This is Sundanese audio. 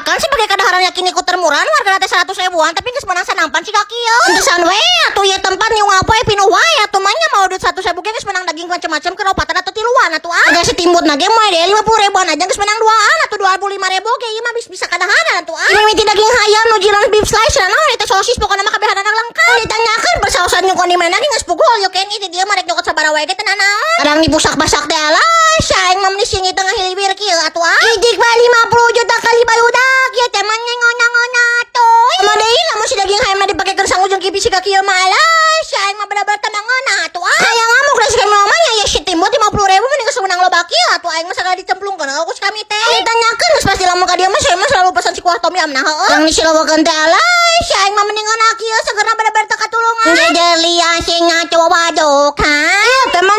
Makan sebagai kadaharan yakiniku termurah nu hargana teh 100 ribuan, tapi geus meunang sanampan siga kieu. Pantesan we atuh ieu tempat nyung apa pinuh wae atuh mah nya, mau duit 100 ribu ge geus meunang daging macam-macam keur opatan atau tiluan atuh ah. Harga si timbut ge moe deh 50 ribuan aja geus meunang duaan atau 25 ribu ge ieu mah bisa kadaharan atuh ah. Ini mimiti daging hayam nu jiran beef slice naon eta sosis, pokona mah kabehanana lengkap. Ditanyakeun persaosan nu kondimen ge geus puguh all you can eat, di dieu mah rek nyokot sabaraha wae ge teu nanaon. Kadang dibusak-basak teh, alah, saing mah meni singit tengah hiliwir kieu atuh ah. Hiji 50 juta kali barudak ieu teh mah ngona-ngona tuh. Mah deui lamun si daging hayam mah dipakekeun sangu jeung kipi siga kieu mah, alah, saing mah bener-bener teu mangeuna atuh ah. Hayang ngamuk da si kami mah nya, si timbut 50 ribu mending geus meunang loba kieu atuh, aing mah sagala dicemplungkeun ku si kami teh. Ditanyakeun geus pasti lamun ka dieu mah saya mah selalu pesan si kuah tom yum nah heueuh. Yang disilawakeun teh, alah, si aing mah mending ngeunah kieu, segerna bener-bener teu katulungan. Jejelian sing ngaco waduk ha. Ieu teh mah.